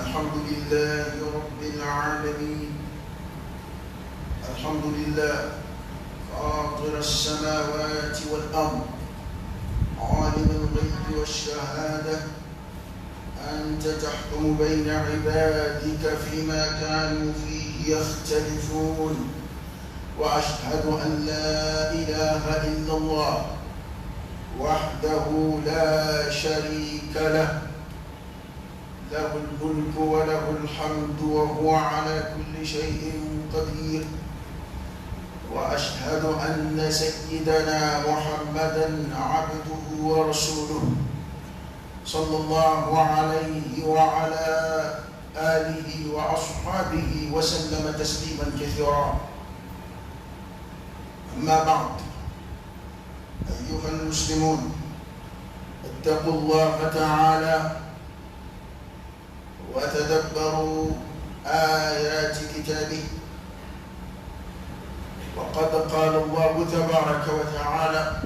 الحمد لله رب العالمين. الحمد لله فاطر السماوات والأرض، عالم الغيب والشهادة، أنت تحكم بين عبادك فيما كانوا فيه يختلفون. وأشهد أن لا إله إلا الله وحده لا شريك له، له الملك وله الحمد وهو على كل شيء قدير. وأشهد أن سيدنا محمدًا عبده ورسوله صلى الله عليه وعلى آله وأصحابه وسلم تسليما كثيرا. أما بعد، أيها المسلمون، اتقوا الله تعالى وتدبروا آيات كتابه. وقد قال الله تبارك وتعالى: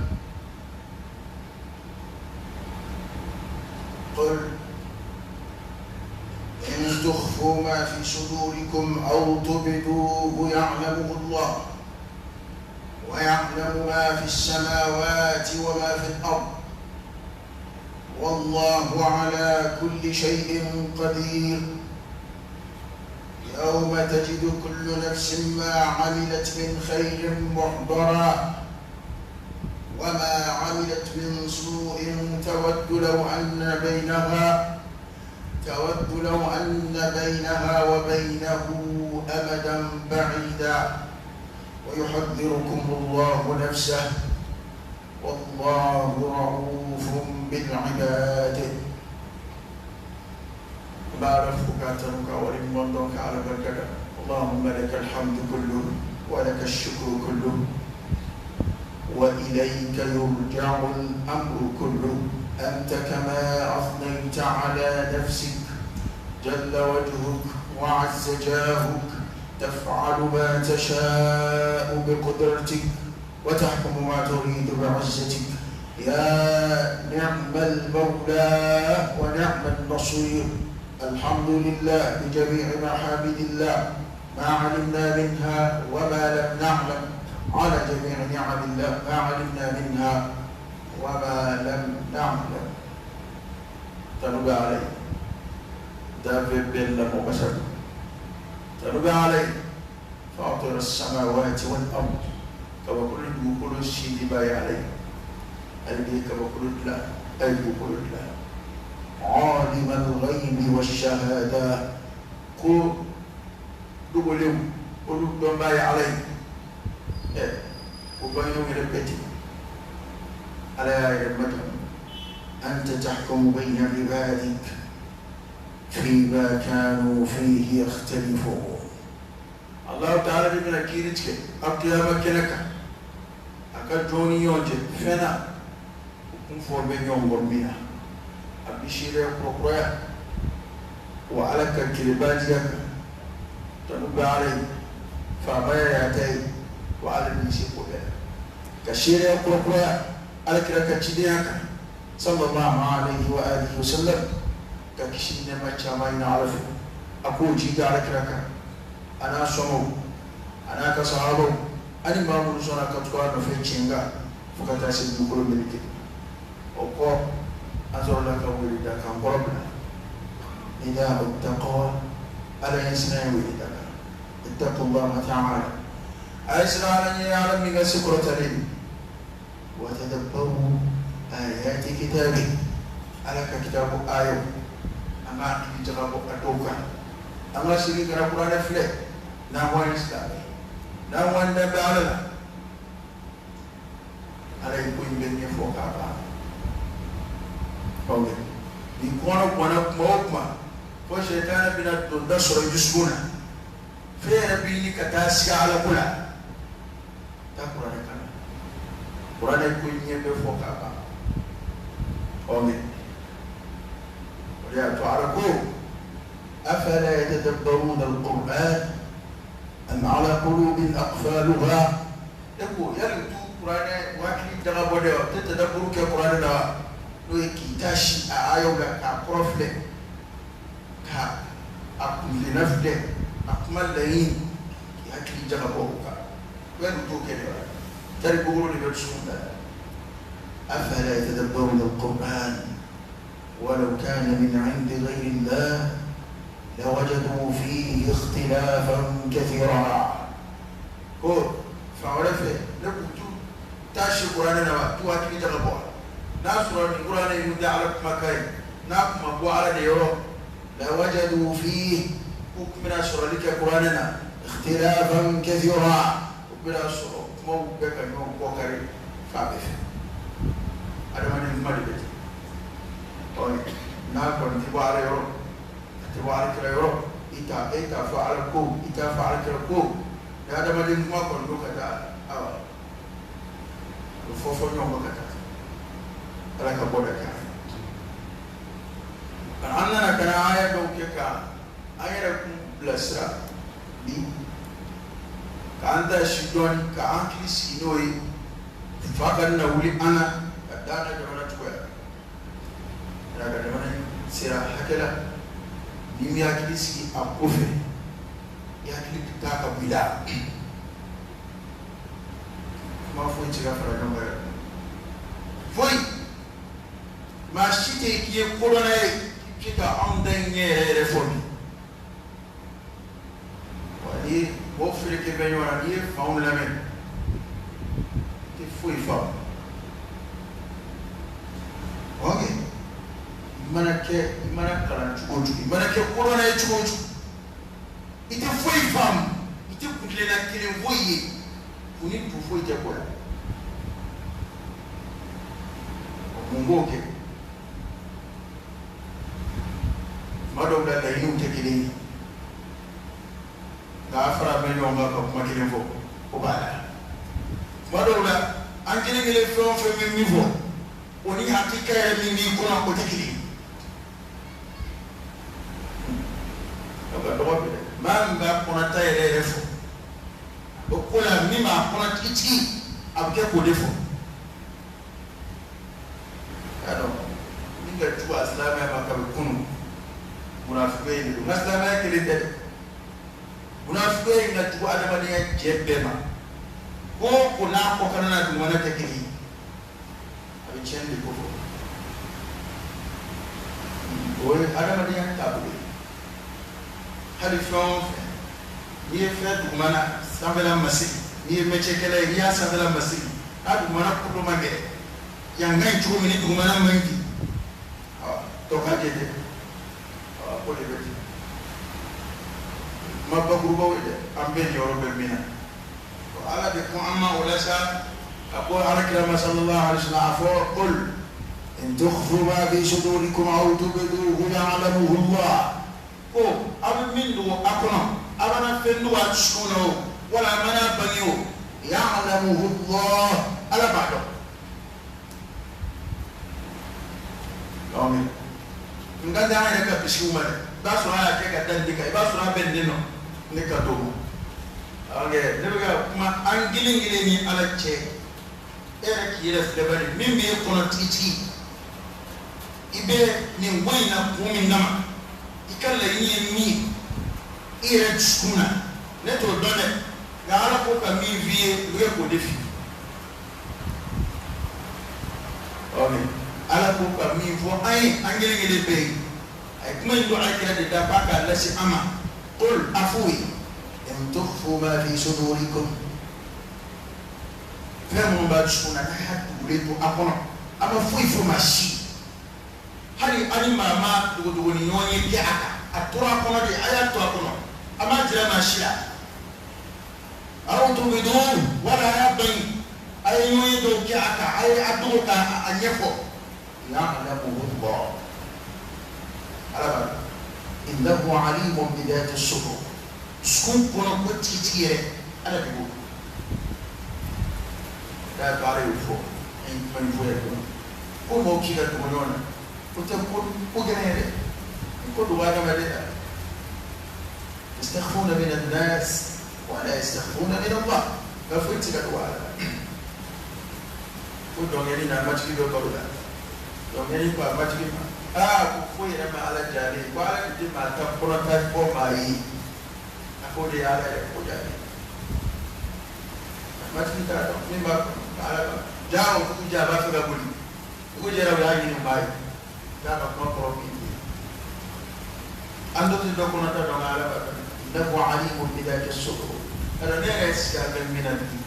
قل إن تخفوا ما في صدوركم أو تبدوه يعلمه الله، ويعلم ما في السماوات وما في الأرض، والله على كل شيء قدير. يوم تجد كل نفس ما عملت من خير محضرا وما عملت من سوء تود لو أن بينها وبينه أمدا بعيدا. ويحذركم الله نفسه والله رؤوف بالعباد. بارك ولمن على بركة. اللهم لك الحمد كله ولك الشكر كله وإليك يرجع الأمر كله. أنت كما أثنيت على نفسك جل وجهك وعز جاهك، تفعل ما تشاء بقدرتك وتحكم ما تريد بعزتك. يا نعم المولى ونعم النصير. الحمد لله بجميع محامد الله، ما علمنا منها وما لم نعلم، على جميع نعم الله ما علمنا منها وما لم نعلم. تنبأ علي دافع بلا مباشرة، تنبأ علي فاطر السماوات والأرض، كما كل كل شيء باي علي قلبي، كما كل لا قلبي كل لا، عالم الغيب والشهادة، كو دغلو ولو باي علي وبينو ربتي على ربتهم. أنت تحكم بين عبادك فيما كانوا فيه يختلفون. الله تعالى بنا كيرتك القيامة كنك أكا جوني يونج فنا وكن بين يوم غربينا أبشير كركرة وعلى كرباجك تنبى علي فما يأتي وعلى المسيح كشير كركرة على كركة تشديك صلى الله عليه وآله وسلم. كشين ما تشامين عرفه أقول جيد على كركة أنا صمو أنا كصحابه أنا ما مرسونا كتقال نفيت شينغا فكتاسي بكل ملك وقو أزور لك ولدك قربنا نداء التقوى ألا يسنع ولدك. اتقوا الله تعالى أيسنا أن يعلم من سكرة لي وتدبروا آيات كتابه. على كتاب آيو أما كتاب أدوكا أما سيدي كرا فلي نعوان إسلامي نعوان نبي على على يكون بني فوق أبا أوكي يكون وانا موكما فشيطان بنا تندسر يسكونا فين بيني كتاسي على كلا تقرأ كنا قرآن يكون يبي فوق أبا أوكي وليعرفوا أفلا يتدبرون القرآن أم على قلوب أقفالها. يقول يلتو قرآن واكلي دغبودة تتدبروا كقرآن لا لو كيتاشي آيولا كقرفلة كا a kuntilenna filɛ a kuma laɲini k'i hakili jagabɔ o kan bɛɛ dun t'o kɛ dɛ tari gogoro de bɛ dusukun da. أفلا يتدبرون القرآن ولو كان من عند غير الله لوجدوا فيه اختلافا كثيرا. Ko fan wɛrɛ fɛ ne k'u t'u taa si kuranɛ na wa t'u hakili jagabɔ n'a sɔrɔ nin kuranɛ in tɛ Ala kumakan ye n'a kun ma bɔ Ala de yɔrɔ لوجدوا فيه k'u kun bɛna sɔrɔli kɛ kuranɛ na اختلافا كثيرا u bɛna sɔrɔ kumaw bɛɛ ka ɲɔgɔn kɔ kari fan bɛɛ fɛ. Adamaden kuma de bɛ ten ɔ n'a kɔni tɛ bɔ Ala yɔrɔ a tɛ bɔ Ala kira yɔrɔ i t'a e t'a fɔ Ala ko i t'a fɔ Ala kira ko ni adamaden kuma kɔni don ka taa awa a bɛ fɔ fɔ ɲɔgɔn kɔ ka taa Ala ka bɔ da kɛ an nana ka na aya dɔw kɛ ka an yɛrɛ kun bilasira bi k'an ta si dɔɔni k'an hakili sigi n'o ye fa ka na wuli an na ka da an ka jamana cogoya la ka jamana in sera hakɛ la n'i m'i hakili sigi a ko fɛ i hakili tɛ taa ka bɔ i la kuma foyi tɛ ka fara ɲɔgɔn kan yɛrɛ foyi maa si tɛ k'i ye kodɔnna ye k'i bɛ se ka anw ta in ɲɛ yɛrɛ yɛrɛ fɔ bi wa n'i ye mɔgɔw fereke bɛ ɲɔgɔn na n'i ye fanw lamɛn i tɛ foyi faamu. Ok, i mana kɛ i mana kalan cogo o cogo i mana kɛ kodɔnna ye cogo o cogo i tɛ foyi faamu i tɛ kuntilenna kelen foyi ye kun ni tu foyi tɛ ko la mun b'o kɛ tuma dɔw la laɲiniw tɛ kelen ye nka a fara bɛ ɲɔgɔn kan ka kuma kelen fɔ o b'a la tuma dɔw la an kelen kelen fɛn o fɛn bɛ min fɔ o ni hakilika yɛrɛ min b'i kɔnɔ o tɛ kelen ye. Ka dɔgɔ bi dɛ maa min b'a kɔnɔta yɛrɛ yɛrɛ fɔ o ko la min b'a kɔnɔ tigitigi a bɛ kɛ k'o de fɔ. Y'a dɔn min ka jugu a silamɛya ma kabi kunun munafigiya in de don nka silamɛya kelen tɛ dɛ munafigiya in ka jugu adamadenya jɛ bɛɛ ma ko o ko n'a kɔkanna n'a dugumana tɛ kelen ye a bɛ tiɲɛni de ko fɔ o ye adamadenya taabolo ye. Hali fɛn o fɛn n'i ye fɛn dugumana sanfɛla masigi n'i ye mɛcɛkɛla ye n'i y'a sanfɛla masigi n'a dugumana kolo man gɛlɛn yan ka ɲi cogo min ni dugumana man ɲi tɔ ka jɛ dɛ ko de bɛ ten kuma bakurubaw ye dɛ an bɛɛ jɔyɔrɔ bɛ min na Ala de ko an ma o la sa ka bɔ Ala kira ma sallallahu alaihi wa sallam a fɔ qul in tukhfu ma fi sudurikum aw tubduhu ya'lamuhu Allah. Ko aw bɛ min dogo a kɔnɔ a mana fɛn dogo a dusukun na o wala a mana bange o ya'lamuhu Allah Ala b'a dɔn. N ka d'an yɛrɛ ka bisiw ma dɛ i b'a sɔrɔ a y'a kɛ ka da nin kan i b'a sɔrɔ a bɛ nin nɔ ne ka d'o ma. Ne bɛ ka kuma an kelen kelen ni Ala cɛ e yɛrɛ k'i yɛrɛ filɛ bari min b'e kɔnɔ tigitigi i bɛ nin ko in na kun min kama i ka laɲini ye min ye i yɛrɛ dusukun na ne t'o dɔn dɛ nka Ala ko ka min f'i ye i bɛ k'o de f'i ye. Ala ko ka min fɔ an ye an kelen kelen bɛɛ ye a ye kuma in don Ala kira de da k'a k'a lase an ma qul a f'u ye in tukhfu ma fi sudurikum fɛn minnu b'a dusukun na n'a y'a dogolen to a kɔnɔ a ma foyi fɔ maa si hali ani maa ma dogodogo ni ɲɔgɔn ye kɛ a kan a tora a kɔnɔ de a y'a to a kɔnɔ a m'a jira maa si la aw tubduhu wala a y'a bange a ye ɲɔgɔn ye dɔw kɛ a kan a ye a dogo k'a ɲɛfɔ. ya'lamuhu Allah Ala b'a dɔn. innahu alimun bi dhati sudur Dusukun kɔnɔ ko tigitigi yɛrɛ Ala de b'o dɔn. N'a to Ala y'o fɔ an ye kuma in fɔ yɛrɛ kɔnɔ ko mɔgɔw k'i ka dogo ɲɔgɔn na o tɛ ko gɛlɛn yɛrɛ ni ko dogo adamaden na. yastakhfuna min an-nas wa la yastakhfuna min Allah Nka foyi tɛ se ka dogo Ala la. Ko dɔnkili na matigi bɛ balo la dɔnkili ko a matigi ma Aa ko foyi yɛrɛ ma Ala diya ne ye, ko Ala de tɛ maa ta kɔnɔta fɔ maa ye, a k'o de ye Ala yɛrɛ ko diya ne ye. Matigi t'a dɔn min b'a kɔnɔ, Ala b'a ja o dugu jɛ a b'a fɛ ka boli, dugu jɛra o y'a ɲini o b'a ye, k'a ka kuma kɔrɔ min ye. An dɔ tɛ dɔ kɔnɔta dɔn, Ala b'a dɔn. إنه عليم بذات الصدور. Ɛrɛ ne yɛrɛ ye siga bɛ min na bi,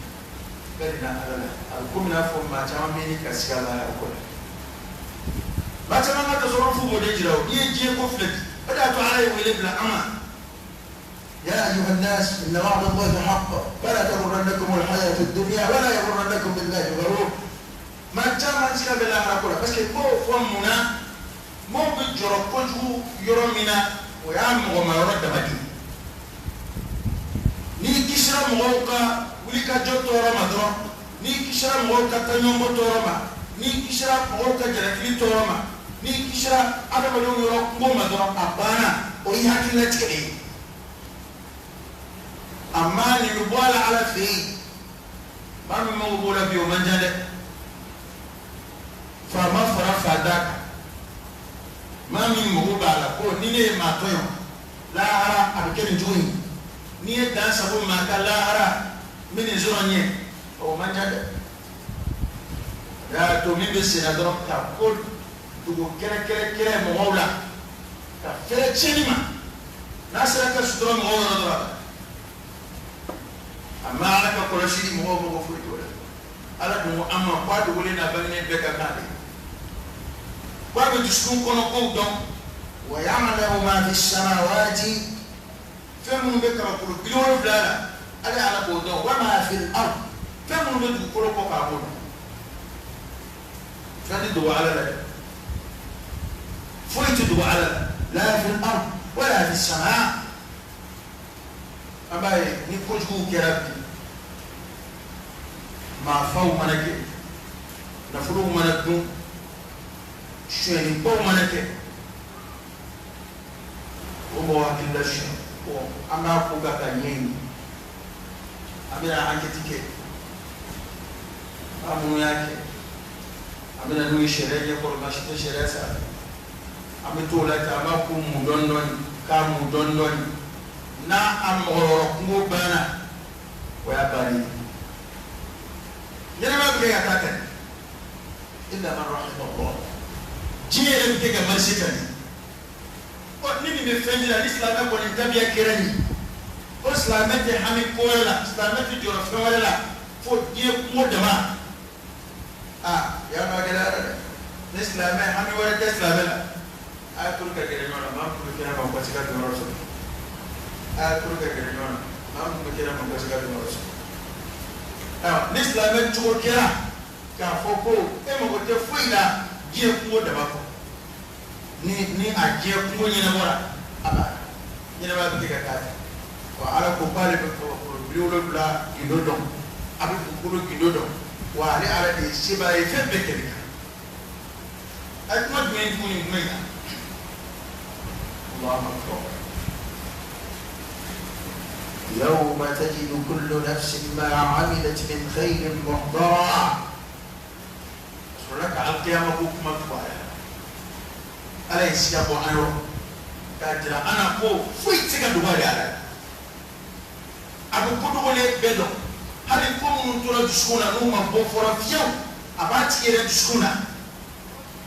bɛɛ de na Ala la, a bɛ komi n'a fɔ maa caman bɛ ɲini ka siga la o ko la. Maa caman ka tasɔrɔ fu b'o de jira o, n'i ye diɲɛ ko filɛ bi, o de y'a to Ala ye wele bila an ma. يا أيها الناس إن وعد الله حق فلا تغرنكم الحياة الدنيا ولا يغرنكم بالله الغرور. Maa caman siga bɛ lahara ko la, parce que n b'o fɔ mun na, mɔgɔw bɛ jɔrɔ kojugu yɔrɔ min na, o y'a mɔgɔma yɔrɔ dama de ye. N'i kisira mɔgɔw ka wulikajɔ tɔɔrɔ ma dɔrɔn, n'i kisira mɔgɔw ka taɲɔgɔnbɔ tɔɔrɔ ma, n'i kisira mɔgɔw ka jalakili tɔɔrɔ ma, n'i kisira adamadenw yɔrɔ kungo ma dɔrɔn, a banna, o y'i hakililatigɛ de ye. Amma nin bɛ bɔ a la Ala fɛ yen, maa min mago b'o la bi o man ca dɛ. Faama fara fa da kan, maa min mago b'a la ko ni ne ye maa tɔɲɔ lahara a bɛ kɛ nin cogo in, n'i ye dan sago maa ka lahara n bɛ nin sɔrɔ n ɲɛ, o man ca dɛ. O y'a to min bɛ sen na dɔrɔn ka ko dogo kɛrɛkɛrɛ mɔgɔw la ka fɛrɛ tiɲɛni ma, n'a sera ka sutura mɔgɔw yɔrɔ dɔrɔn, amma Ala ka kɔlɔsili mɔgɔw mago foyi t'o la. Ala dun ko an ma k'a dogolen n'a bangenen bɛɛ ka kan de, k'a bɛ dusukun kɔnɔ kow dɔn. ويعلم ما في السماوات fɛn minnu bɛ kabakolo 70 la, ale Ala b'o dɔn. وما في الأرض fɛn minnu bɛ dugukolo kɔ k'a b'o dɔn. Fɛn tɛ dogo Ala la dɛ, foyi tɛ dogo Ala la. لا في الأرض ولا في السماء. An b'a ye ni kojuguw kɛra bi, maafaw mana kɛ, nafolow mana dun, sonyɛlibaw mana kɛ, o mɔgɔ hakili la suɲɛ, an b'a ko ka ɲɛɲini, an bɛna enquête kɛ, maa minnu y'a kɛ, an bɛna n'u ye sariya ɲɛkɔrɔ, maa si tɛ sariya sanfɛ, an bɛ t'o la ten, an b'a ko mun dɔɔni dɔɔni, k'a mun dɔɔni dɔɔni, n'a a mɔgɔ yɔrɔ kungo banna, o y'a bannen ye. Ɲɛnɛmaya bɛ kɛ ka taa ten, إلا من رحم الله. Diɲɛ yɛrɛ bɛ kɛ ka marcher tan de. Ɔ ni nin bɛ fɛn jira, ni silamɛ kɔni tabiya kɛra nin ye, ko silamɛ tɛ hami ko wɛrɛ la, silamɛ tɛ jɔrɔ fɛn wɛrɛ la, fo diɲɛ kungo dama. Aa yan nɔ gɛlɛyara dɛ, ni silamɛ hami wɛrɛ tɛ silamɛ la, a y'a turu ka gɛrɛ ɲɔgɔn na, maa min bɛ kɛnɛ ma o ka se ka don yɔrɔ sɔrɔ. A y'a turu ka gɛrɛ ɲɔgɔn na, maa min bɛ kɛnɛ ma o ka se ka don yɔrɔ sɔrɔ. Ayiwa ni silamɛ cogo kɛra k'a fɔ ko e mago tɛ foyi la diɲɛ kungo dama kɔ, ni a diɲɛ kungo ɲɛnabɔra, a b'a ɲɛnabɔ bɛ kɛ ka taa fɛ. Wa Ala ko k'ale bɛ kabakolo 70 gindo dɔn, a bɛ dugukolo gindo dɔn, wa ale Ala de ye sebaa ye fɛn bɛɛ kɛlɛ kan. A ye kuma jumɛn tuguni nin kuma in kan? Allahu akbar. يوم تجد كل نفس ما عملت من خير محضرا. Sɔrɔla ka alikiyama ko kuma fɔ a ye. Ala ye siya bɔ an yɔrɔ k'a jira an na ko foyi tɛ se ka dogo ale Ala ye. A bɛ ko dogolen bɛɛ dɔn, hali ko minnu tora dusukun na n'u ma bɔ fɔra fiyewu, a b'a tigi yɛrɛ dusukun na,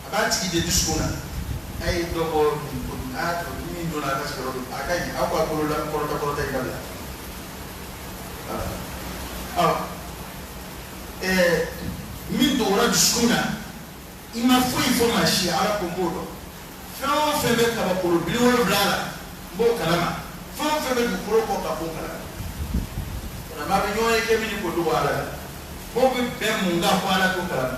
a b'a tigi de dusukun na. A ye dɔ bɔ nin ko nin, a y'a to min donna a ka sigiyɔrɔ don, a ka ɲi, aw k'a bolo la kɔrɔta kɔrɔta in dabila. Awɔ, min dogora dusukun na, i ma foyi fɔ maa si ye, Ala ko n b'o dɔn. Fɛn o fɛn bɛ kabakolo 70 la, n b'o kalama. Fɛn o fɛn bɛ dugukolo kɔ ka b'o kalama. O la maa bɛ ɲɔgɔn ye kɛ min ko dogo Ala la, mɔgɔw bɛ bɛn mun kan ko Ala t'o kalama.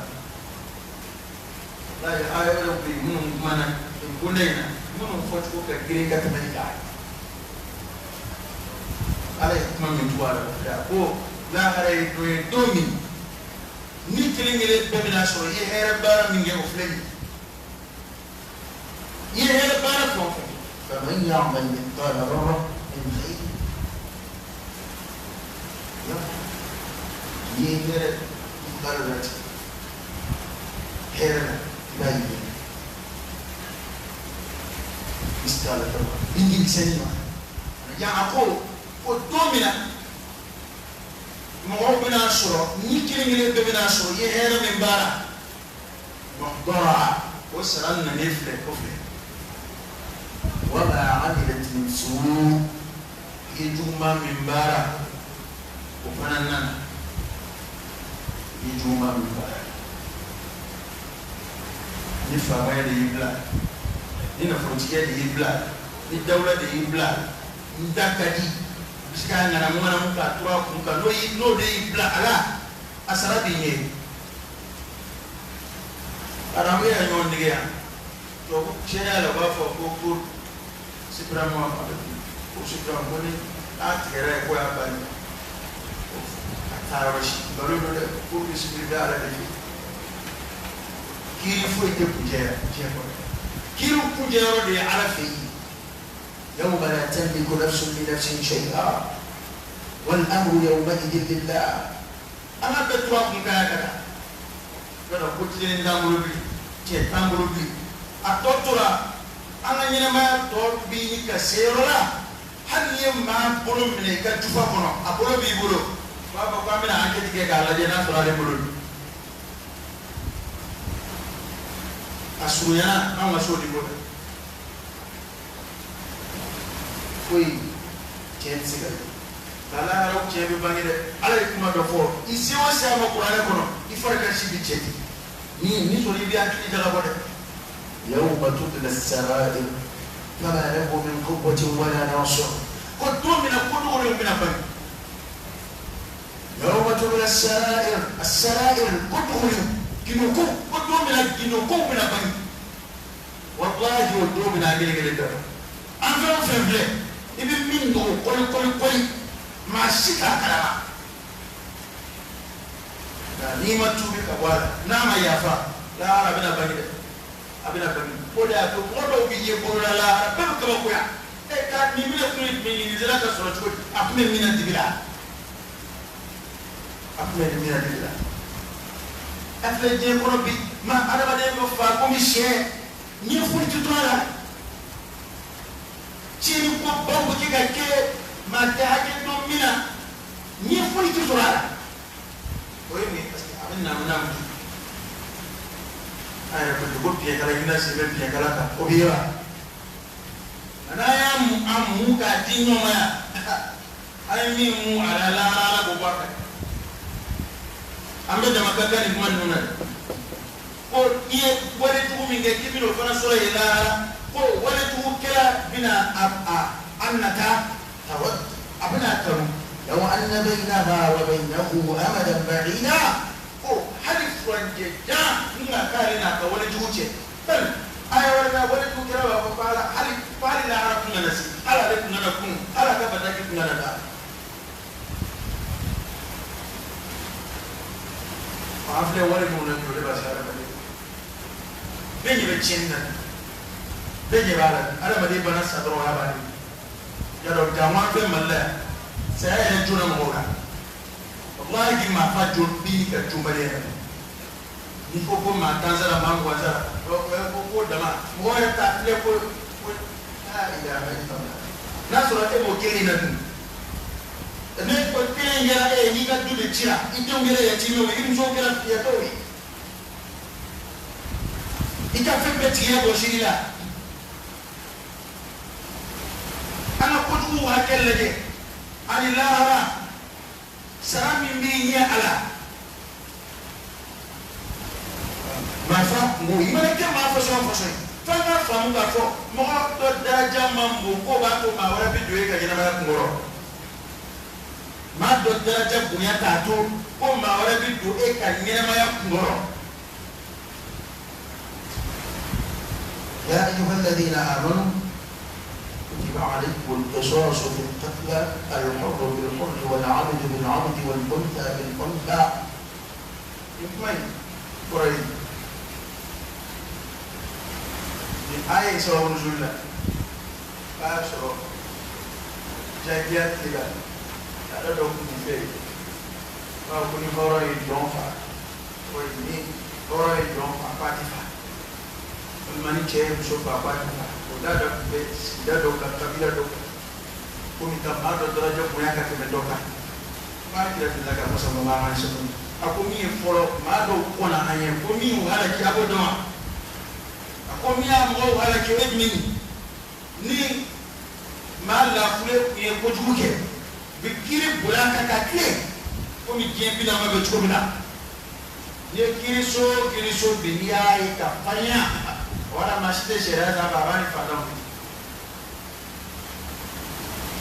Walayi aya wɛrɛw bɛ yen minnu kumana nin bonda in na, minnu fɔcogo ka girin ka tɛmɛ nin kan. Ala ye kuma min tugu a la, a ko lahara ye don ye don min ni kelen kelen bɛɛ bɛna sɔrɔ i ye hɛrɛ baara min kɛ o filɛ nin ye, i ye hɛrɛ baara fɛn o fɛn kɛ. فمن يعمل مثقال ذرة من خير يره. N'i ye hɛrɛ baara dɔ tigɛ hɛrɛ la, i b'a ye. Misqala dharra indi kisɛnin ɲɔgɔn yan a ko ko don min na mɔgɔw bɛna sɔrɔ ni kelen kelen bɛɛ bɛna sɔrɔ i ye hɛrɛ min baara muhdara o sara nanen filɛ o filɛ wa ma amilat min suu i ye juguman min baara o fana nana i ye juguman min baara ni faamaya de y'i bila ni nafolotigiya de y'i bila ni dawula de y'i bila n da ka di i bɛ se k'a ŋanamu ŋanamu k'a turu a kun kan n'o de y'i bila a la a sara b'i ɲɛ arabu y'a ɲɔgɔn dege yan tubabu tiɲɛna la u b'a fɔ ko cour suprême ko suprême ko ni n'a tigɛra yen ko y'a bannen a taa yɔrɔ si nkalon don dɛ cour de suprême bɛ ala de fɛ kiiri foyi tɛ kuncɛ yan diɲɛ kɔnɔ kiiri kuncɛ yɔrɔ de ye ala fɛ yen. يوم لا تملك نفس لنفس شيئا والأمر يومئذ لله ala bɛ tura kun kan ka taa yɔrɔ ko tilennen t'an bolo bilen tiɲɛ t'an bolo bilen a tɔ tora an ka ɲɛnɛmaya tɔ bi ka se yɔrɔ la hali n'i ye maa bolo minɛ i ka jufa kɔnɔ a bolo b'i bolo u b'a fɔ k'an bɛna enquête kɛ k'a lajɛ n'a sɔrɔ ale bolo don a surunyana anw ka so de bolo foyi tiɲɛ tɛ se ka ye nka ala yɛrɛ tiɲɛ bɛ bange dɛ ala ye kuma dɔ fɔ i se o se a ma kuranɛ kɔnɔ i fari ka si bi cɛ ten ni ni sɔrɔ i bɛ hakili jagabɔ dɛ. yawma tubla as-sarair fama lahu min quwwatin wala nasir ko don min na ko dogolenw bɛna bange. yawma tubla as-sarair as-sarair ko dogolenw gindo ko ko don min na gindo kow bɛna bange walahi o don min na a kelen kelen bɛɛ an fɛn o fɛn filɛ i bɛ min dogo kɔli kɔli kɔli maa si t'a kalama nka n'i ma tuubi ka bɔ a la n'a ma yafa lahara a bɛna bange dɛ a bɛna bange o de y'a to mɔgɔ dɔw bɛ ye bolola lahara bɛɛ bɛ kabakoya e ka nin minɛ kun ye jumɛn ye nin sera ka sɔrɔ cogo di a tun bɛ min na dibi la a tun bɛ min na dibi la a filɛ diɲɛ kɔnɔ bi ma adamaden bɛ fa komi sɛ ɲɛ foyi tɛ to a la tiɲɛni ko baw bɛ kɛ ka kɛ maa tɛ hakɛ dɔn min na ɲɛ foyi tɛ sɔrɔ a la o ye mun ye parce que a bɛ naamu naamu di an yɛrɛ ko ten ko biɲɛkala i bɛna sen bɛ biɲɛkala kan o bɛ ye wa nka n'an y'a mun k'a di ɲɔgɔn ma yan an ye min mun a la lahara ala k'o bɔ a kan an bɛ dama ka kan nin kuma ninnu na dɛ ko i ye walejugu min kɛ k'i bɛna o fana sɔrɔ yen lahara ko walejugukɛla bɛna a nata a bɛna kanu law anna baynaha wa baynahu amadan ba'ida ko hali furancɛ jan n ka k'ale n'a ka walejugu cɛ bali a ye wale walejugukɛla b'a fɔ ko ala hali hali lahara kun kana se hali ale kun kana kun hali a ka bataki kun kana taa an filɛ wale minnu na bi o de b'a se adamaden bɛɛ ɲɛ bɛ tiɲɛni na bɛɛ ɲɛ b'a la adamaden bana sa dɔrɔn o y'a bannen ye yadɔ janko an fɛ Mali la yan saya yɛrɛ joona mɔgɔw la walahi maa fa jo bi ka jobaliya la n'i ko ko maa tan sara maa mugan sara ko ko dama mɔgɔ yɛrɛ t'a filɛ ko ko laa ilaha illallah n'a sɔrɔ e b'o kelen na dun ne ko kelen kɛra e ye n'i ka du de cira i denw kɛra yatimɛw ye i musow kɛra fiyɛtɔw ye i ka fɛn bɛɛ tigiya gosili la an ka kojugu hakɛ lajɛ ani lahara sara min b'i ɲɛ a la marifa kungo i mana kɛ maa fasɔn fasɔn ye f'an ka faamu k'a fɔ mɔgɔ dɔ daraja man bon k'o b'a to maa wɛrɛ bɛ don e ka ɲɛnamaya kunkɔrɔ maa dɔ daraja bonya t'a to ko maa wɛrɛ bɛ don e ka ɲɛnamaya kunkɔrɔ. يا أيها الذين آمنوا كتب عليكم القصاص في القتلى الحر بالحر والعبد بالعبد والأنثى بالأنثى. Kɔrɔ ye nin aya ye sababu nuzuli la k'a sɔrɔ jagiya tile la laada dɔ tun bɛ fɛ yen k'a ko ni hɔrɔn ye jɔn fa o ye ni hɔrɔn ye jɔn fa k'a ti fa walima ni cɛ ye muso fa k'a ti fa o O laada tun bɛ sigida dɔw la, kabila dɔw la, komi ka maa dɔ daraja bonya ka tɛmɛ dɔ kan. Maa kira delila ka fɔ sallallahu alaihi wasallam, a ko min ye fɔlɔ maa dɔw kɔnna an ɲɛ, ko min y'u halaki a b'o dɔn wa? A ko min y'a mɔgɔw halaki o ye jumɛn ye? Ni maa lafule tun ye kojugu kɛ, u bɛ kiiri bonya kan ka tilen komi diɲɛ bilama bɛ cogo min na. N'i ye kiiriso bi, n'i y'a ye ka farinya, wala maa si tɛ sariya sanfɛ, a b'a ni fatanw de.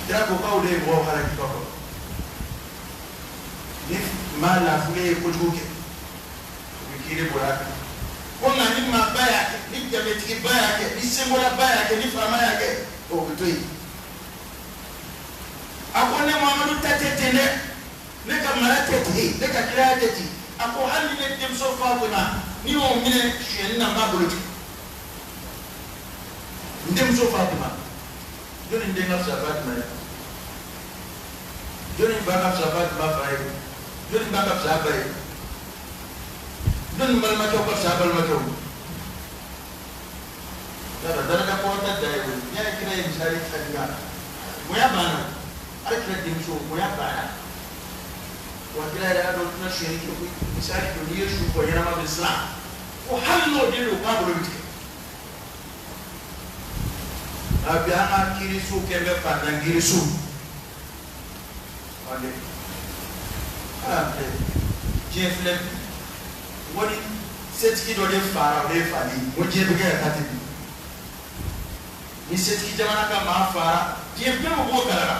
Kira ko k'aw de ye mɔgɔw halaki ba kɔrɔ. Ni maa lafule ye kojugu kɛ, u bɛ kiiri bonya kan. Ko nka ni maaba y'a kɛ, ni jabetigiba y'a kɛ, ni senbɔlaba y'a kɛ, ni faama y'a kɛ, o bɛ to yen. A ko ne Muhamadu ta tɛ ten dɛ, ne ka mara tɛ ten, ne ka kiraya tɛ ten. A ko hali ni ne denmuso Fatima, n'i y'o minɛ sonyɛni na, n b'a bolo tigɛ. N denmuso Fatima, jɔnni den ka fisa Fatima ye? Jɔnni ba ka fisa Fatima fa ye? Jɔnni ba ka fisa a ba ye? Jɔnni balimakɛw ka fisa a balimakɛw ye? Yala daraja kɔrɔta da ye o ye. N'i y'a ye kira ye misali ta nin kan, bonya banna. Ala kira denmuso, bonya banna. Wa kira yɛrɛ y'a dɔn tɛna sonyɛli kɛ koyi. Misali don, n'i ye su fɔ ɲɛnama bɛ siran. Ko hali n'o den don, k'a bolo bɛ tigɛ. A bi an ka kiiriso kɛ bɛ fantan kiiriso. Wale. Ala filɛ, diɲɛ filɛ bi. Wali setigi dɔ de fara, o de ye fali. O diɲɛ bɛ kɛ ka taa ten bi. Ni setigi jamana ka maa fara, diɲɛ bɛɛ bɛ bɔ kalama.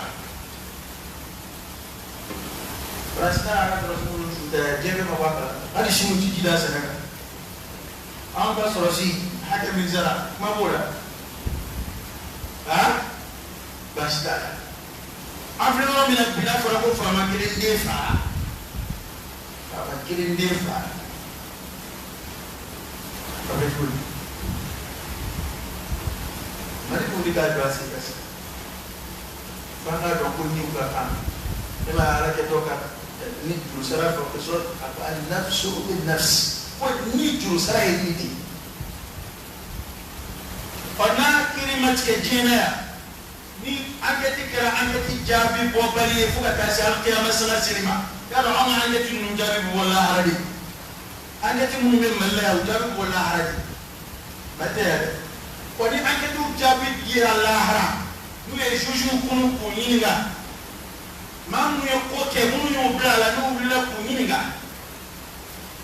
Faransi ta y'a ka sɔrɔsi minnu su tɛ, diɲɛ bɛɛ ma bɔ a kalama. Hali sini u ti ji da sɛnɛ kan. Anw ka sɔrɔsi hakɛ min sara, kuma b'o la. Aa, baasi t'a la. An filɛ yɔrɔ min na bi, n'a fɔra ko faama kelen den fara, faama kelen den fara, a bɛ cogo di? Mali b'o de k'a jɔ a sen kan sisan. F'an k'a dɔn ko niw ka kan. Ne ma ala kɛ dɔ ka ni jurusara fɔ ko sɔrɔ a ko an-nafsu bin-nafs, ko ni jurusara ye nin de ye. Ɔ n'a kiiri ma tigɛ diɲɛ na yan, ni enquête kɛra enquête jaabi bɔbali ye fo ka taa se alikiyama sanga seli ma, y'a dɔn anw ka enquête ninnu jaabi bɛ bɔ lahara de. Enquête minnu bɛ Mali la yan, o jaabi bɛ bɔ lahara de. Mali tɛ yan dɛ. Ɔ ni enquête jaabi dira lahara, n'u ye juge kunu k'u ɲininka, maa minnu ye ko kɛ, minnu y'u bila a la, n'u wulila k'u ɲininka,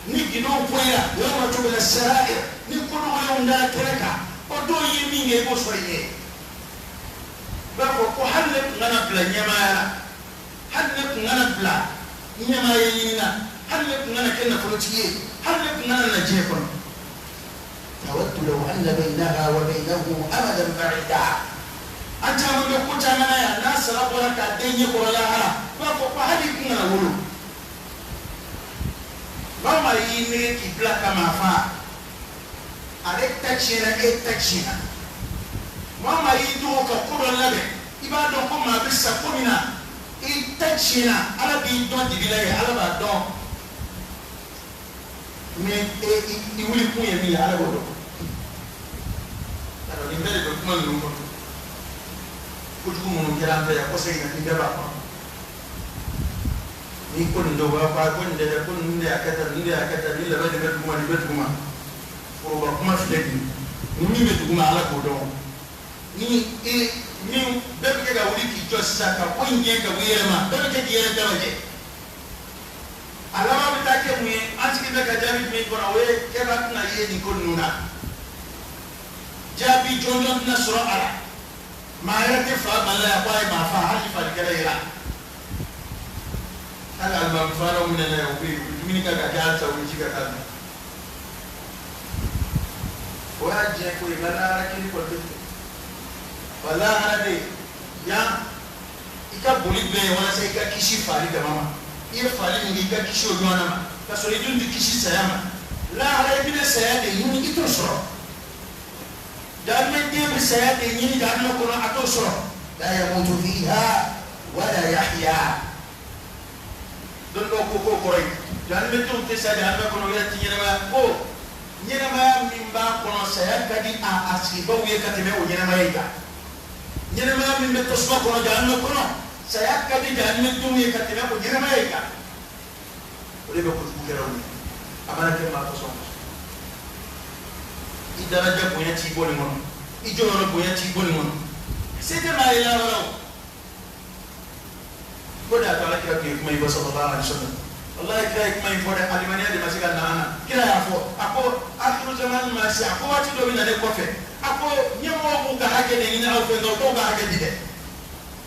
ni gindow bɔra, yawma tubla sarair, ni ko dogolenw dara kɛnɛ kan, o dɔw ye min kɛ, i b'o sɔrɔ i ɲɛ. I b'a fɔ ko hali ne tun kana bila ɲɛmaaya la, hali ne tun kana bila ɲɛmaaya ɲini na, hali ne tun kana kɛ nafolotigi ye, hali ne tun kana na diɲɛ kɔnɔ. Tawaddu law anna baynaha wa baynahu amadan ba'ida. An caman bɛ ko caman na yan, n'a sara bɔra k'a den ɲɛ kɔrɔ lahara, i b'a fɔ ko hali i kun kana wolo. Maa o maa y'i nɛgɛ k'i bila ka maa fa, ale ta tiɲɛna, e ta tiɲɛna. Maa o maa y'i dogo ka ko dɔ labɛn, i b'a dɔn ko maa bɛ sa ko min na, i ta tiɲɛna. Ala b'i dɔn dibi la yen, Ala b'a dɔn. Ni e i wuli kun ye min ye, Ala b'o dɔn. Yarɔ nin bɛɛ de bɛ kuma ninnu kɔnɔ. Kojugu minnu kɛra an fɛ yan, kɔsegin na, nin bɛɛ b'a kɔnɔ. Ni ko nin dɔw b'a fɔ ko nin tɛ dɛ, ko ninnu de y'a kɛ tan, ninnu de y'a kɛ tan, nin labɛn de bɛ duguma, nin bɛ duguma. Foroba kuma filɛ nin ye, ni min bɛ duguma, Ala k'o dɔn. Ni e min bɛɛ bɛ kɛ ka wuli k'i jɔ sisan ka ko in gɛn ka bɔ i yɛrɛ ma, bɛɛ bɛ kɛ k'i yɛrɛ dalajɛ. A laban bɛ taa kɛ mun ye? An sigi bɛ ka jaabi jumɛn kɔnɔ? O ye kɛba tɛna ye nin ko ninnu na. Jaabi jɔnjɔn tɛna sɔrɔ a la. Maa yɛrɛ tɛ fa Mali la yan ko a ye maa fa, hali ni falikɛla yera. Hali alimami falaw minɛna yan, u bɛ yen, u bɛ dumuni kɛ ka kɛ halisa, u bɛ ji ka k'a dun. O y'a diɲɛ ko ye, nka lahara kiri kɔni tɛ tigɛ. Wa lahara de yan, i ka boli bɛɛ ye walasa i ka kisi fali dama ma. I ye fali min kɛ, i ka kisi o ɲɔgɔnna ma, ka sɔrɔ i dun tɛ kisi saya ma. Lahara i bɛna saya de ɲini, i t'o sɔrɔ. Jahanama bɛ saya de ɲini jahanama kɔnɔ, a t'o sɔrɔ. La yamutu fiha wala yahya. Dɔnnibaw ko k'o kɔrɔ ye jahanamadenw tɛ sa jahanama kɔnɔ, o yɛrɛ ti ɲɛnamaya ko Ɲɛnamaya min b'a kɔnɔ saya ka di a sigibaw ye ka tɛmɛ o ɲɛnamaya in kan. Ɲɛnamaya min bɛ tasuma kɔnɔ jahanama kɔnɔ saya ka di jahanamadenw ye ka tɛmɛ o ɲɛnamaya in kan. O de bɛ kojugukɛlaw ye. A mana kɛ maa fasɔn i daraja bonya t'i bɔ nin kɔnɔ, i jɔyɔrɔ bonya t'i bɔ nin kɔnɔ, se tɛ maa ye lahara o. Ko de y'a to ala kira tun ye kuma in fɔ sallallahu alaihi wa sallam. Wallahi kira ye kuma in fɔ dɛ, alimaniya de ma se ka na an na. Kira y'a fɔ a ko akhiru zaman ma se, a ko waati dɔ bɛ na ne kɔfɛ, a ko ɲɛmɔgɔw b'u ka hakɛ de ɲini aw fɛ nka u t'aw ka hakɛ di dɛ.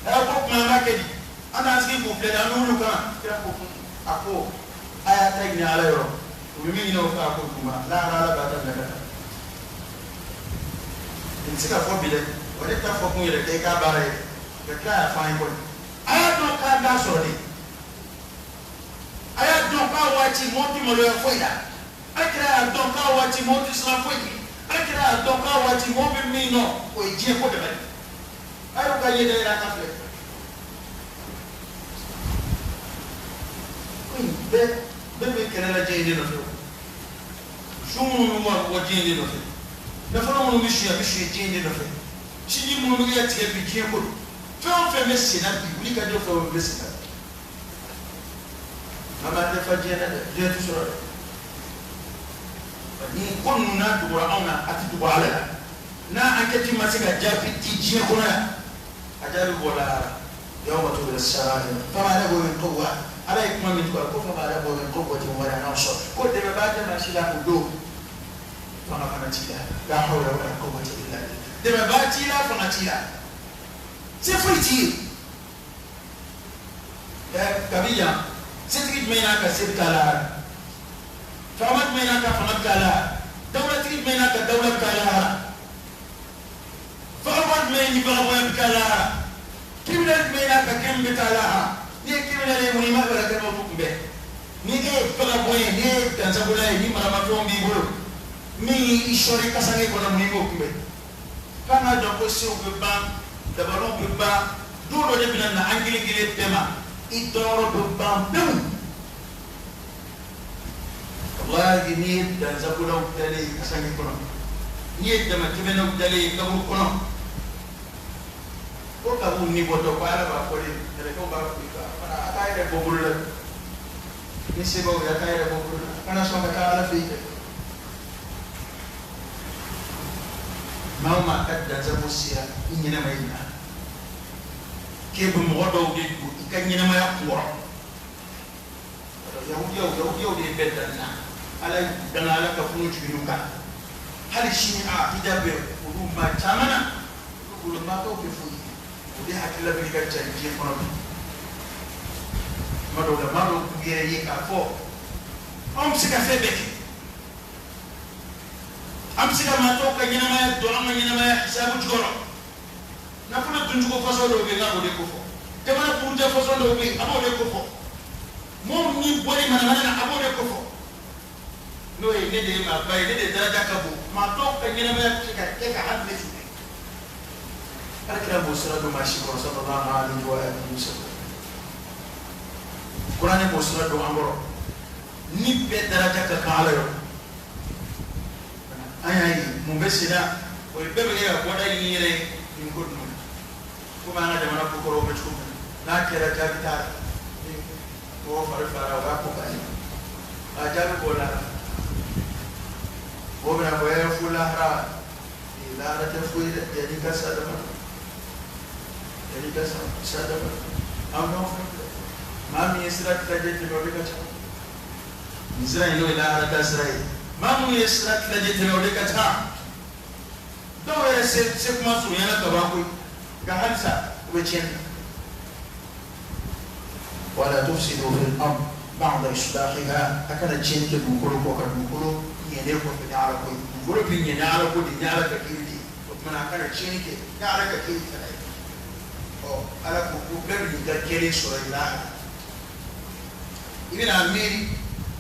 A ko kuma an b'a kɛ di, an t'an sigi k'u filɛ dɛ, an bɛ wuli u kama. Kira ko a ko a y'a ta ɲini ala yɔrɔ, u bɛ min ɲini o fɛ a k'o d'u ma, lahara ala b'a ta minɛ ka taa. Nin tɛ se ka fɔ bi dɛ, wa ne t'a fɔ kun yɛrɛ kɛ i k'a baara ye, nka kira y'a fɔ an ye kɔni. A y'a dɔn k'a t'a sɔrɔ de. A y'a dɔn k'a waati mɔgɔ tɛ maloya foyi la. Ala kira y'a dɔn k'a waati mɔgɔ tɛ siran foyi ɲɛ. Ala kira y'a dɔn k'a waati mɔgɔ bɛ min nɔ o ye diɲɛ ko dama ye. A y'o ka ɲɛ da yɛlɛ a ka filɛ. Ko in bɛɛ bɛ kɛlɛ la diɲɛ in de nɔfɛ o. Su minnu bɛ bɔ diɲɛ in de nɔfɛ. Nafolo minnu bɛ suɲɛ a bɛ suɲɛ diɲɛ in de nɔfɛ. Sinji minnu bɛ kɛ tigɛ bi diɲɛ ko don. Fɛn o fɛn bɛ sen na bi wuli ka jɔ fɛn o fɛn bɛ sen na bi. An b'an tɛ fa diɲɛ na dɛ, diɲɛ tɛ sɔrɔ dɛ. Ni ko ninnu n'a dogora anw na, a tɛ dogo ala la. N'a enquête ma se ka jaabi di diɲɛ kɔnɔ yan, a jaabi bɔ lahara. Yawma tubla sarair fama lahu min quwwa. Ala ye kuma min fɔ ko fama lahu min quwwatin wala nasir, ko dɛmɛbaa tɛ maa si la o don, fanga fana t'i la. La hawla wala quwwata illa billah. Dɛmɛbaa t'i la, fanga t'i la, se foyi t'i ye. Kabi yan setigi jumɛn n'a ka se bɛ taa lahara, faama jumɛn n'a ka fanga bɛ taa lahara, dawulatigi jumɛn n'a ka dawula bɛ taa lahara, vagabond jumɛn ni vagabond bɛ taa lahara, criminel jumɛn n'a ka crime bɛ taa lahara. N'i ye criminel ye mun i ma fɛ ka kɛ n'o kunbɛn. Ni e ye vagabond ye, n'i ye dansagola ye, ni maramafɛnw b'i bolo min y'i sɔɔri kasange kɔnɔ mun i b'o kunbɛn. F'an k'a dɔn ko sew bɛ ban, dabaliw bɛ ban, don dɔ de bɛna na an kelen kelen bɛɛ ma. I tɔɔrɔ bɛ ban pewu. Walahi n'i ye danzakolaw dalen ye kasange kɔnɔ, n'i ye damatɛmɛnaw dalen ye kaburu kɔnɔ, ko kaburu ni bɔtɔ ko ala b'a fɔ de, mɛlɛkɛw b'a fɔ fana a t'a yɛrɛ bɔ bolo la, ni sebaw ye a t'a yɛrɛ bɔ bolo la, kana sɔn ka taa ala fɛ yen dɛ. Maa o maa ka danzako sera i ɲɛnama ye na, k'e bɛ mɔgɔ dɔw de don i ka ɲɛnamaya kunkɔrɔ. Yahudiyaw de ye bɛɛ dan na, ala y'u danga, ala ka funu jigin u kan. Hali sini a akida bɛ olu maa caman na, olu bolo maa tɔw tɛ foyi ye, o de hakilila bɛ ka ca diɲɛ kɔnɔ bi. Tuma dɔw la maa dɔw b'u yɛrɛ ye k'a fɔ anw bɛ se ka fɛn bɛɛ kɛ, an bɛ se ka maa tɔw ka ɲɛnamaya don an ka ɲɛnamaya hisabu jukɔrɔ. Nafolo duncogo fasɔn dɔw bɛ yen, n'a b'o de kofɔ. Jamana buruja fasɔn dɔw bɛ yen, a b'o de kofɔ. Mɔgɔw ni bɔli manamana na, a b'o de kofɔ. N'o ye ne de ye maaba ye, ne de daraja ka bon, maa tɔw ka ɲɛnamaya bɛ se ka kɛ ka hali ne su. Ala kira b'o sira don maa si kɔrɔ sallallahu alaihi wa alihi wa sallam. Kuranɛ b'o sira don an kɔrɔ. Ni bɛɛ daraja ka kan ala yɔrɔ. An y'a ye mun bɛ sen na, o ye bɛɛ bɛ kɛ ka bɔda ɲini yɛrɛ ye nin ko ninnu na. Komi an ka jamana ko kɔrɔw bɛ cogo min na, n'a kɛra jaabi t'a la, ni mɔgɔ fari fagara o b'a ko ban ye, a jaabi b'o la. Mɔgɔ bɛna fɔ fo lahara, lahara tɛ foyi dɛ, yanni ka sa dama, yanni ka sa dama. An b'aw fɛ maa min ye sira tilajɛ tɛmɛ o de ka ca. Nin sira in n'o ye lahara ta sira ye, maa minnu ye sira tilajɛ tɛmɛ o de ka ca. Dɔw yɛrɛ se kuma surunyana ka ban koyi, nka halisa u bɛ tiɲɛ na. Wala tufsidu fil ard ba'da islahiha, a kana tiɲɛni kɛ dugukolo kɔ ka dugukolo ɲɛnen kɔfɛ ni ala ko ye. Dugukolo bɛ ɲɛ ni ala ko de, ni ala ka kiiri de ye. O tuma na a kana tiɲɛni kɛ ni ala ka kiiri fana ye. Ɔ ala ko ko bɛɛ bɛ n'i ka kɛlen sɔrɔ i la. I bɛna miiri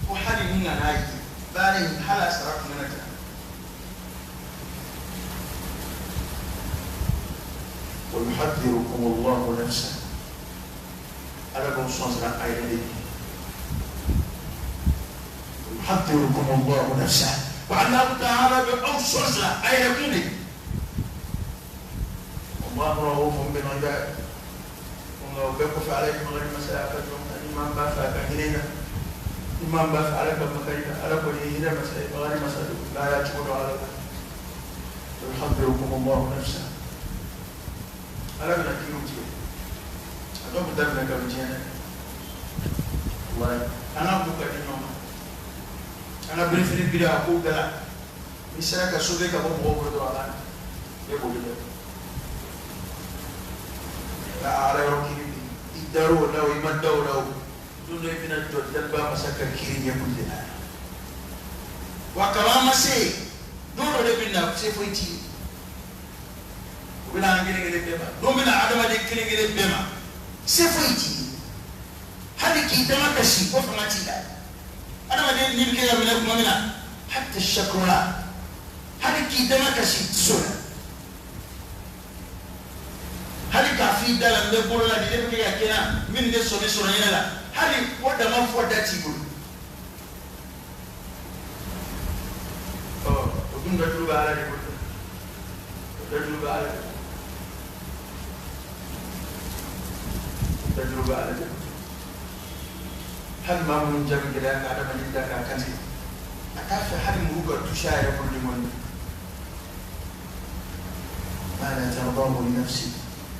ko hali ni nana ye baara in hali a sara kun kana ca. Wa yuhadhirukum Allahu nafsahu, ala b'aw sɔn sira a yɛrɛ de ye. Yuhadhirukum Allahu nafsahu, Wa Allah ta'ala bɛ aw sɔsɔ a yɛrɛ kun de. Allahu ra'ufun bil ibad. Nka o bɛɛ kɔfɛ Ala ye makari masa ye a ka jɔn na ni maa b'a fɛ a ka hinɛ na ni maa b'a fɛ Ala ka makari na Ala kɔni ye hinɛ masa ye makari masa don n'a y'a cogo dɔn Ala la. Yuhadhdhirukum Allahu nafsa. Ala bɛna kiiriw tigɛ a dɔw bɛ daminɛ kabini diɲɛ na. Walayi an ka b'u ka di ɲɔgɔn ma an ka birifini biri a kow bɛɛ la n'i sera ka sauver ka bɔ mɔgɔw bolo dɔrɔn a banna e b'o de dɔn. Nka Ala yɔrɔ kiiri bi i dar'o la o i ma da o la o don dɔ i bɛna jɔ daliba masa ka kiiri ɲɛ kun de la. Wa kaban ma se yen don dɔ de bɛ na se foyi t'i ye. O bɛ na an kelen kelen bɛɛ ma don bɛ na adamaden kelen kelen bɛɛ ma se foyi t'i ye hali k'i dama kasi o fanga t'i la. Adamaden ni bɛ kɛ ka minɛ tuma min na hatta shakura hali k'i dama kasi i tɛ s'o la. Hali k'a f'i da la n bɛ bolo la nin de bɛ kɛ ka kɛ n na n bɛ nin de sɔmi sɔrɔ n yɛrɛ la hali o dama fɔ da t'i bolo. Ɔ o dun dajuru bɛ Ala de bolo o dajuru bɛ Ala de bolo o dajuru bɛ Ala de bolo. Hali maa minnu jaabi gɛlɛya ka adamaden da k'a kantigɛ a t'a fɛ hali muru ka toucher a yɛrɛ bolo ni mɔni. ما لا ترضاه لنفسك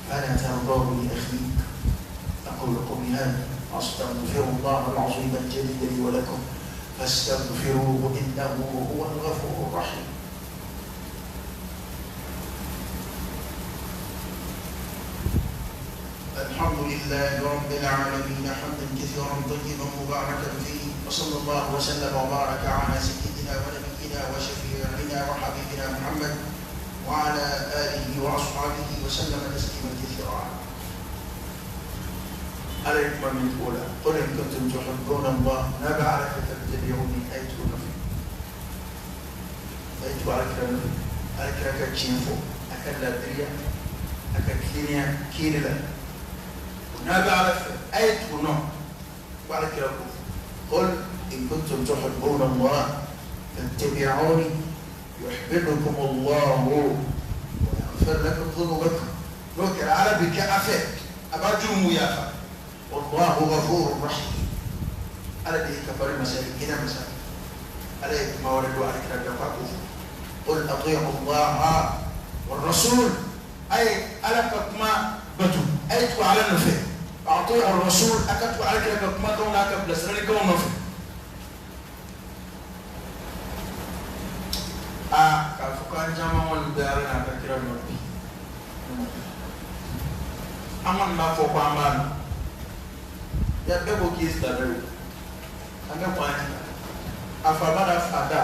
فلا ترضاه لأخيك. أقول قولي هذا أستغفر الله العظيم الجليل لي ولكم فاستغفروه إنه هو الغفور الرحيم. الحمد لله رب العالمين حمدا كثيرا طيبا مباركا فيه وصلى الله وسلم وبارك على سيدنا ونبينا وشفيعنا وحبيبنا محمد وعلى آله وأصحابه وسلم تسليما كثيرا. عليكم من أولى قل إن كنتم تحبون الله نبع على فتتبعوني أيتوا نفي أيتوا على كلام على كلام كتشينفو أكل دريا أكل كينيا كينلا نبع على أيتوا نو وعلى كلام. قل إن كنتم تحبون الله فاتبعوني يحببكم الله ويغفر لكم ذنوبكم. لو كان عربي كأفك أبجوم يافا والله غفور رحيم. على دي كفر المسائل هنا مسائل على ما وردوا على كلام يقاكوف. قل أطيعوا الله والرسول أي على كما بتو أي تو على النفي أطيعوا الرسول أكتو على كلام كما كون أكبر لسرني كون نفي. K'a fɔ k'an caman kɔni bɛ Ala n'a ka kira nɔ bi an kɔni b'a fɔ ko an b'a nɔ ya bɛɛ ko k'i ye silamɛ ye an bɛ kɔn an ti a fa ba n'a fa da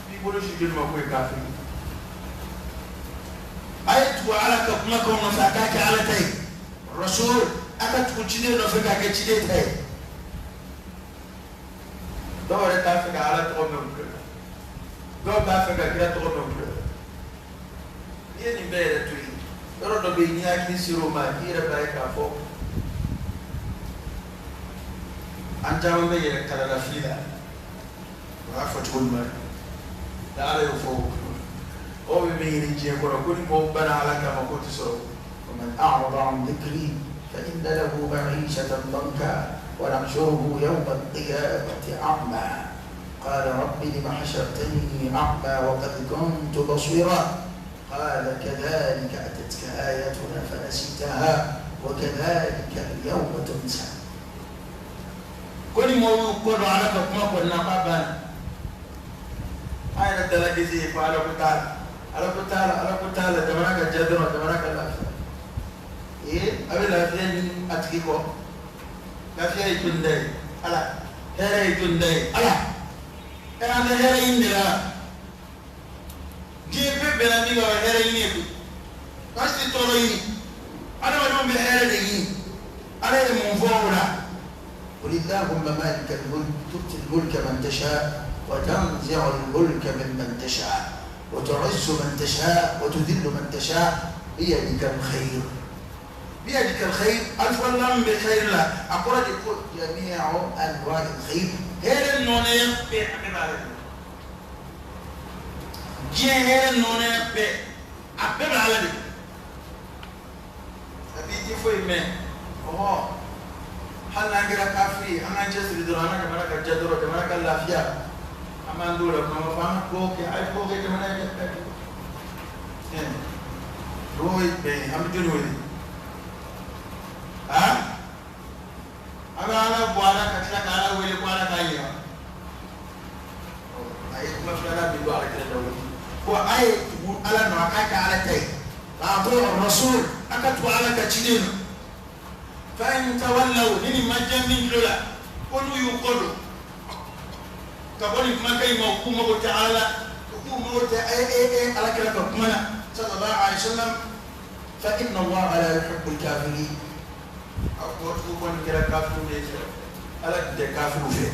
b'i bolo si joli ma ko ye kafiri. A ye tugu Ala ka kumakanw nɔfɛ a k'a kɛ Ala ta ye rasul a ka tugu ciden nɔfɛ k'a kɛ ciden ta ye. Dɔw yɛrɛ t'a fɛ ka Ala tɔgɔ mɛn u tulo la. Dɔw b'a fɛ ka kira tɔgɔ mɛn u tulo la. N'i ye nin bɛɛ yɛrɛ to yen yɔrɔ dɔ bɛ yen n'i hakili ser'o ma i yɛrɛ b'a ye k'a fɔ an caman bɛ yɛrɛ kalala fili la o y'a fɔ cogo ɲuman ye ni Ala y'o fɔ o bɛ min ɲini diɲɛ kɔnɔ ko ni mɔgɔw banna Ala kama k'o tɛ sɔrɔ. ومن أعرض عن ذكري فإن له معيشة ضنكا ونحشره يوم القيامة أعمى قال رب لم حشرتني أعمى وقد كنت بصيرا قال كذلك أتتك آياتنا فنسيتها وكذلك اليوم تنسى. Ko ni mɔgɔw y'u kɔ don Ala ka kuma kɔni na k'a banna an yɛrɛ dala dɛsɛ ye ko Ala ko t'a la Ala ko t'a la Ala ko t'a la jamana ka diya dɔrɔn jamana ka lafiya ee a bɛ lafiya ɲini a tigi kɔ lafiya ye joli da ye Ala hɛrɛ ye joli da ye Ala ɛ an bɛ hɛrɛ ɲini de la diɲɛ bɛɛ bɛnna min kan o ye hɛrɛ ɲini ye koyi baasi tɛ tɔɔrɔ ɲini adamadenw bɛ hɛrɛ de ɲini Ala ye mun fɔ o la. قل اللهم مالك الملك تؤتي الملك من تشاء وتنزع الملك ممن تشاء وتعز من تشاء وتذل من تشاء بيدك الخير بيدك الخير ألف لام بخير لا أقول لك جميع أنواع الخير هير النونية بيعمل عليك Diɲɛ hɛrɛ nɔnɛ bɛɛ a bɛɛ bɛ Ala de bolo. A b'i ti foyi mɛn ɔhɔ hali n'an kɛra kafiri ye an k'an cɛsiri dɔrɔn an ka jamana ka diya dɔrɔn jamana ka lafiya an b'an t'o la kuma ma fɔ an ka dugawu kɛ a ye dugawu kɛ jamana ye dɛ dugawu ye jumɛn ye an bɛ jɔnni wele han an bɛ Ala bɔ Ala ka tila ka Ala wele ko Ala k'a yira a ye kuma filanan min bɔ Ala kɛrɛ da wele ko a ye tugu Ala nɔ a k'a kɛ Ala ta ye k'a to rasul a ka tugu Ala ka ciden nɔ fa in tawallaw ni nin ma diya min tulo la ko n'u y'u kɔ don ka bɔ nin kumakan in ma u k'u mago tɛ Ala la u k'u mago tɛ Ala kira ka kuma la sallallahu alaihi wa sallam fa inna Allaha la yuhibbul kafirin a ko tugu kɔni kɛra kafiriw de ye Ala tun tɛ kafiriw fɛ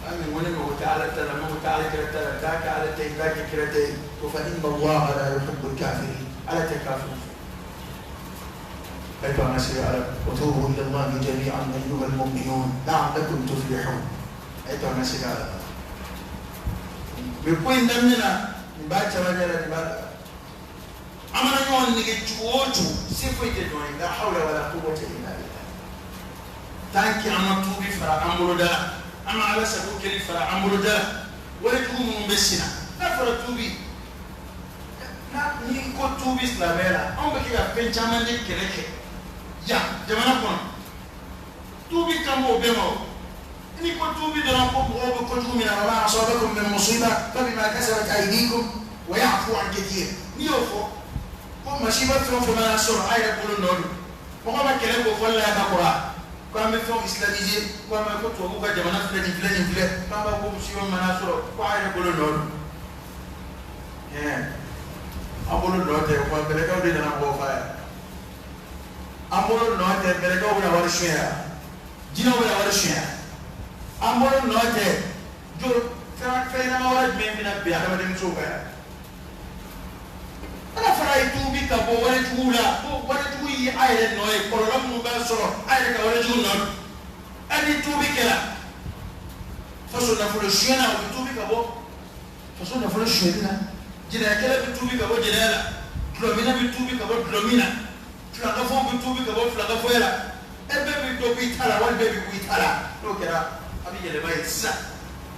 ami ko ne mago tɛ Ala ta la n mago tɛ Ala kira ta la n t'a kɛ Ala ta ye n t'a kɛ kira ta ye ko fa inna Allaha la yuhibbul kafirin Ala tɛ kafiriw fɛ. أيها الناس وتوبوا إلى الله جميعا أيها المؤمنون لعلكم تفلحون. أيها الناس بيكون دمنا بعد شباب بعد أمر يوم نيجي تشوفوا سيفوي تدوين لا حول ولا قوة إلا بالله. تانكي أما توبي فرا أمرو دا أما على سبوك اللي فرا أمرو دا ولا تقوم بسنا لا فرا توبي لا نيكو توبي سلامela أم بكي أفن شامل كركة ya jamana kɔnɔ tuubi kan b'o bɛɛ ma o ni ko tuubi dɔrɔn ko mɔgɔw bɛ kojugu min na wa ma asabakum min musiba fabima kasabat aydikum wa ya'fu an kathir n'i y'o fɔ ko masiba fɛn o fɛn mana sɔrɔ a yɛrɛ bolo nɔ don mɔgɔ ma kɛlɛ k'o fɔli la ka kɔrɔ ko an bɛ fɛnw islamiser ko an bɛ ko tubabuw ka jamana filɛ nin filɛ nin filɛ k'an b'a ko musiba mana sɔrɔ ko a yɛrɛ bolo nɔ don ɛɛ an bolo nɔ tɛ wa mɛlɛkɛw de nana mɔgɔw fa yan. An bolo nɔ tɛ mɛlɛkɛw bɛna wari suɲɛ yan jinɛw bɛna wari suɲɛ an bolo nɔ tɛ jo fɛn ɲɛnama wɛrɛ jumɛn bɛna bin adamadenmusow kan yan Ala fana ye tuubi ka bɔ walejuguw la ko walejugu ye a yɛrɛ nɔ ye kɔlɔlɔ minnu b'a sɔrɔ a yɛrɛ ka walejugu nɔ don hali ni tuubi kɛra faso nafolo suɲɛ na o bɛ tuubi ka bɔ faso nafolo suɲɛli la jɛnɛyakɛla bɛ tuubi ka bɔ jɛnɛya la dulɔminna bɛ tuubi ka bɔ dulɔmin na filakafow bɛ tuubi ka bɔ filakafoya la e bɛɛ bɛ dɔ b'i ta la wali bɛɛ bɛ bɔ i ta la n'o kɛra a bɛ yɛlɛma ye sisan.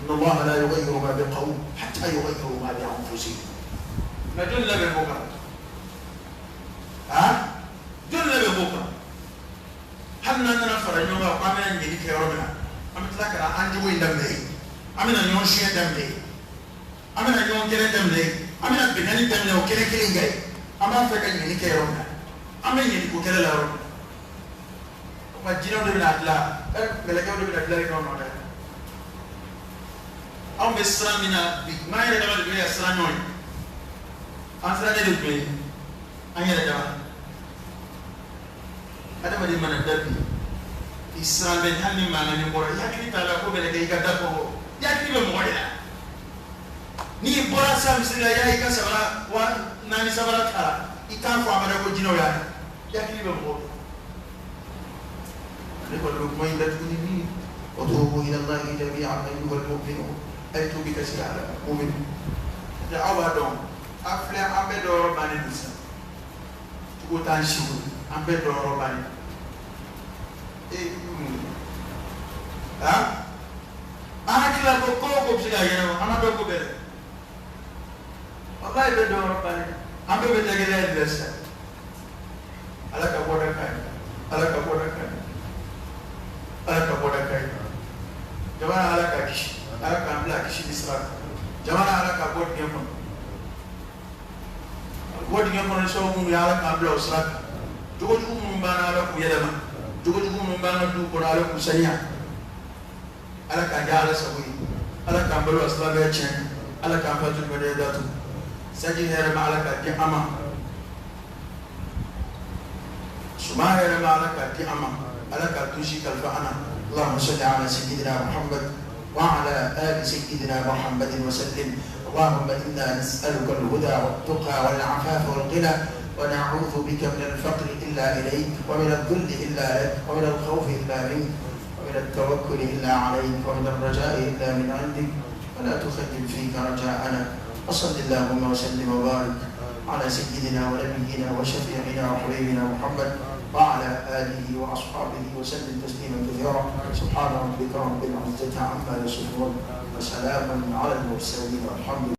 Inna Allaha la yughayyiru ma biqawmin hatta yughayyiru ma bi anfusihim. Nka jɔnni labɛn b'o kan? Han jɔnni labɛn b'o kan? Hali n'an nana fara ɲɔgɔn kan k'an bɛna ɲɛli kɛ yɔrɔ min na an bɛ tila ka na an jogo in daminɛ yen an bɛna ɲɔgɔn suɲɛ daminɛ yen an bɛna ɲɔgɔn kɛlɛ daminɛ yen an bɛna binkanni daminɛ o kɛlɛ kelen kan yen an b'a fɛ ka ɲɛli kɛ yɔrɔ min na. An bɛ ɲiniko kɛlɛ la yɔrɔ min o ma jinɛw de bɛna dilan mɛlɛkɛw de bɛna dilanli kɛ anw nɔ dɛ anw bɛ siran min na bi n'an yɛrɛ dama de bɛ ka siran ɲɔgɔn ye an sirannen de tun ye an yɛrɛ dama adamaden mana da bi i siran bɛ hali ni mankan ni bɔra i hakili t'a la ko mɛlɛkɛ i ka da kɔkɔ i hakili bɛ mɔgɔ de la n'i bɔra sisan misiri la i y'a i ka sabara wa naani sabara ta la i t'a fɔ abada ko jinɛw y'a ye i hakili bɛ mɔgɔw la ne kɔni bɛ kuma in datugu ni min ye wa tuubu ila Allahi jami'an ayyuhal mu'minun a ye tuubi ka se Ala ma mu'min n'o tɛ aw b'a dɔn an filɛ an bɛɛ dɔyɔrɔ bannen don sisan cogo t'an si bolo an bɛɛ dɔyɔrɔ bannen ee han an hakili la ko ko o ko bɛ se ka ɲɛnabɔ an ma dɔn ko bɛɛ dɛ walayi bɛɛ dɔyɔrɔ bannen an bɛɛ bɛ lajɛlɛ de la sisan Ala ka bɔda k'an ye Ala ka bɔda k'an ye Ala ka bɔda k'an ye jamana Ala k'a kisi Ala k'an bila a kisili sira kan jamana Ala ka bɔ dingɛ kɔnɔ bɔ dingɛ kɔnɔ ni sababu minnu ye Ala k'an bila o sira kan jogojugu minnu b'an na Ala k'u yɛlɛma jogojugu minnu b'an ka du kɔnɔ Ala k'u saniya Ala k'an kɛ Ala sago ye Ala k'an balo a silamɛya tiɲɛ Ala k'an fatu limaniya datugu sanji hɛrɛ ma Ala k'a di an ma suma hɛrɛ ma Ala k'a di an ma Ala k'a tusi kalifa an na Allahumma salli ala sayyidina Muhammad wa ala ali sayyidina Muhammadin wa sallim اللهم إنا نسألك الهدى والتقى والعفاف والغنى ونعوذ بك من الفقر إلا إليك ومن الذل إلا لك ومن الخوف إلا منك ومن التوكل إلا عليك ومن الرجاء إلا من عندك ولا تخيب فيك رجاءنا. وصل اللهم وسلم وبارك على سيدنا ونبينا وشفيعنا وحبيبنا محمد وعلى آله وأصحابه وسلم تسليما كثيرا. سبحان ربك رب العزة عما يصفون وسلام على المرسلين والحمد